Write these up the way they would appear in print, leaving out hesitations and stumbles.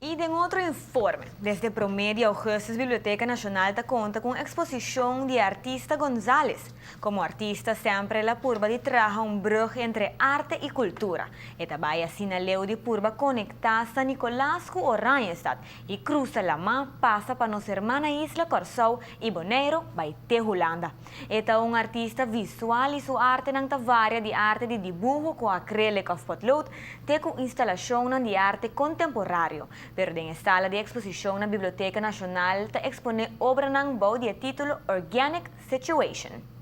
Y den otro informe, desde prome di augustus Biblioteca Nacional ta conta cu un exposicion di artista González. Como artista semper el a purba di traha un brug entre arte y cultura. E ta bay asina leu di purba conecta San Nicolas cu Oranjestad y cruza lama pasa pa nos hermana isla Corsou y Boneiro bay te Hulanda. E ta un artista visual y su artenan ta varia di arte di dibuho cu acrylic of potlood te cu instalacionnan di arte contemporario, pero den e sala di exposicion na Biblioteca Nacional ta expone obranan bou di e titulo Organic Situation.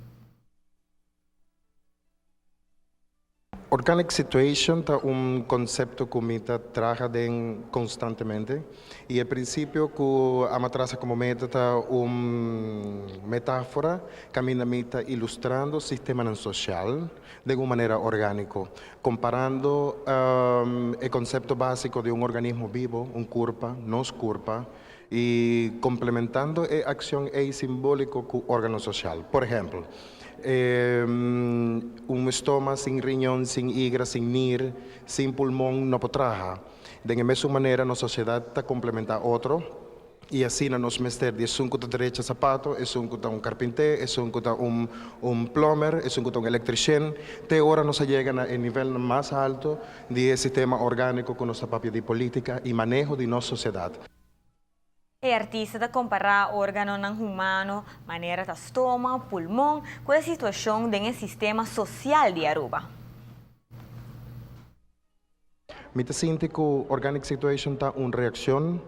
Organic Situation ta un concepto cu mi ta traha den constantemente y e principio cu a matrasa como meta ta un metafora caminda mi ta ilustrando sistemanan social den un manera orgánico, comparando e concepto básico di un organismo bibo, un curpa, nos curpa, y complementando e accion ey simbólico cu órgano social. Por ehempel, un stoma sin riñon, sin igra, sin nir, sin pulmon no por traha. Den e mesun manera nos sociedad ta complementa otro y asina nos mester di esun cu ta drecha zapato, esun cu ta un carpinté, esun cu ta un un plumber, esun cu ta un electricien, te ora nos a yega na e nivelnan mas alto di e sistema organico cu nos ta papia di politica y maneho di nos sociedad. E artista ta kompará órganonan humano, manera ta stoma, pulmon, ku e situashon den e sistema sosial di Aruba. Mi ta sinti ku Organic Situation ta un reakshon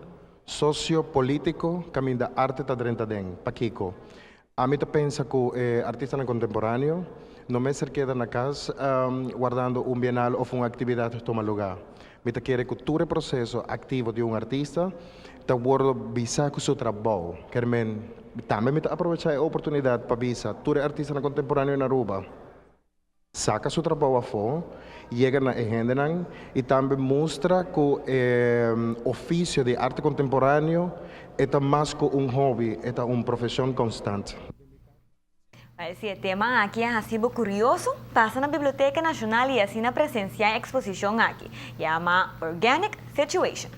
sosio-polítiko kaminda arte ta drenta den. Pakiko? Ami ta pensa ku e artistanan kontemporáneo no mester keda na kas wardando un bienal òf un aktividat tuma lugá. Mi ta kere ku tur e proseso aktivo di un artista ta wòrdu bisa ku su trabou. Kermen, tambe mi ta aprovechá e oportunidat pa bisa tur e artistanan kontemporáneo na Aruba, Saka su trabou afó, yega na e hendenan i tambe mustra ku e ofisio di arte kontemporáneo e ta mas ku un hòbi, e ta un profeshon konstant. Wel, si e tema aki a hasi bo kurioso, pasa na Biblioteka Nashonal i asina presensiá e eksposishon aki, yama Organic Situation.